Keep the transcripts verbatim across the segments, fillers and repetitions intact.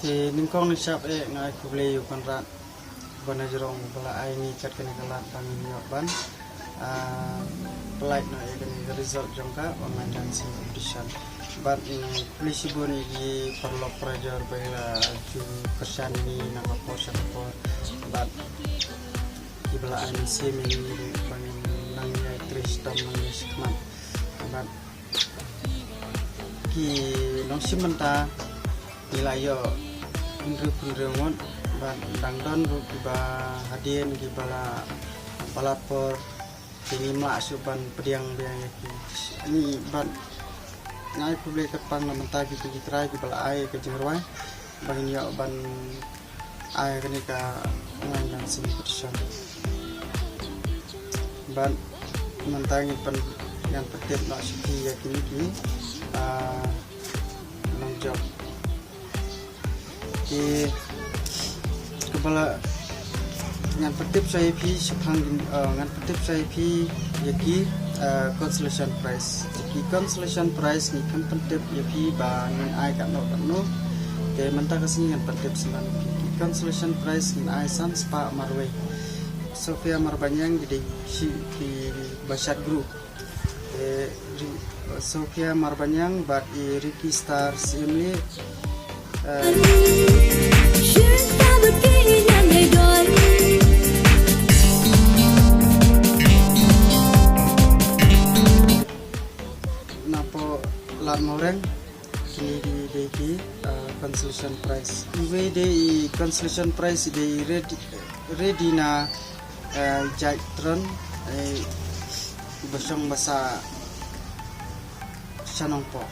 Te nyngkong nyngshap eh nga ai khublei ïa u Conrad ba na jrong ba la ai ngi kat kane ka lad ba ngin ïoh ban, ah, pynlait noh ïa kane ka result jong ka online dancing competition. Bad, mm, khublei shibun ïa ki paralok parajor ba la ju kyrshan ïa ngi na ka por sha ka por. Bad kiba la ai mynsiem ïa ngi ruh ba ngin nang ïai trei shitom nang ïai shakmat. Bad ki nongshim bynta ngi la ïoh hynriew hynriew ngut bad dang don ruh kiba hadien kiba la palat por. Te ngim lah shuh ban pdiang biang ïa ki. Ngi bad nga ai khublei kyrpang na bynta kito ki trai kiba la ai ka jingrwai ba ngin ïoh ban ai kane ka online dancing competition. Bad mynta ngi pyn, ngan pyntip noh sha phi ïa kine ki, ah, nongjop. Ki kaba la ngan pyntip sha ïa phi shaphang, ah, ngan pyntip sha ïa phi ïa ki, ah, consolation prize. Ki consolation prize ngi khlem pyntip ïa phi ba ngin ai katno katno. Te mynta ka sngi ngan pyntip sha phi. Ki consolation prize ngin ai san spah marwei. Sophia Marbaniang ki dei shi kiba shad group. Eh, Ri-, Sophia Marbaniang bad i Ricky Star Siemli. Eh, napoh Lad Mawreng, kine ki dei ki, eh, consolation prize. Iwei dei i consolation prize i dei ready, ready na, eh, jait tron, eh, ba shong ba sah sha Nongpoh.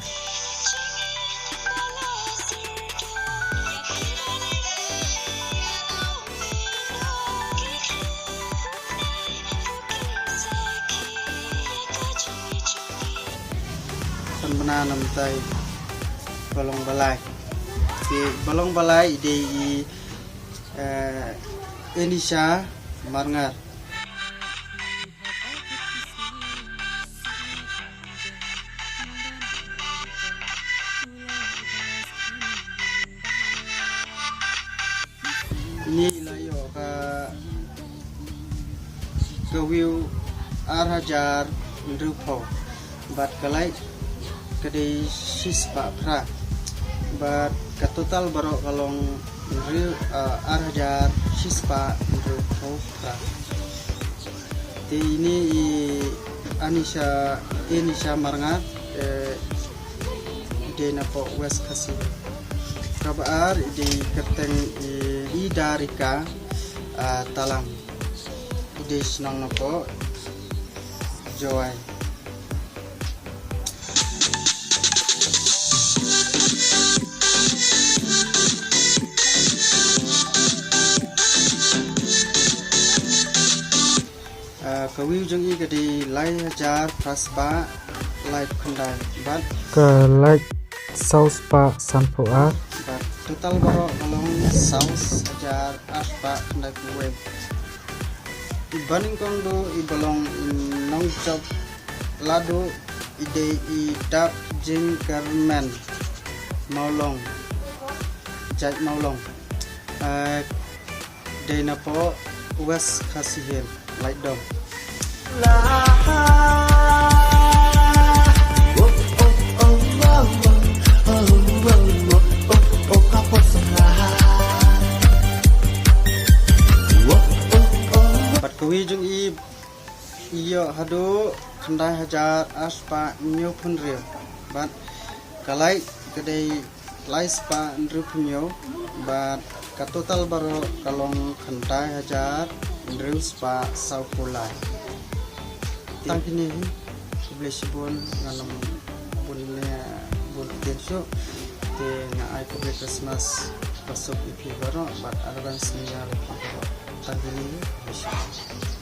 Pynbna na mynta i ba long ba lai. Te ba long ba lai i dei i, eh, Enisha Marngar. Ine i la ïoh ka, ka view ar hajar hynriewphew. Bad ka like ka dei shispah phra. Bad ka total baroh ka long hynriew, ah, ar hajar shispah hynriewphew phra. Te ine i Anisha, Enisha Marngar, eh, i dei napoh West Khasi. Kaba ar i dei kyrteng i, i Darika, ah, Talang. I dei shnong napoh Jowai. Ah, ka view jong i ka dei lai hajar phra spah laiphew khyndai bad ka like saw spah sanphew ar. Bad total baroh ka long saw hajar ar spah khyndaiphew wei. I ba nyngkong duh i ba long i nongjop la duh i dei i Dap Jingkyrmen Mawlong, jait Mawlong. Eh, dei napoh West Khasi Hills, Laitdom. Bad ka view jong i i ïoh haduh khyndai hajar ar spah hynñiewphew hynriew. Bad ka like ka dei lai spah hynriewphew hynñiew. Bad ka total baroh ka long khyndai hajar hynriew spah sawphew lai. Tang kine hi, khublei shibun, ngan ym bun ne bun ktien shuh. Te nga ai khublei Christmas basuk ïa phi baroh bad advance New Year ïa phi baroh. Tang kine hi, khublei shibun.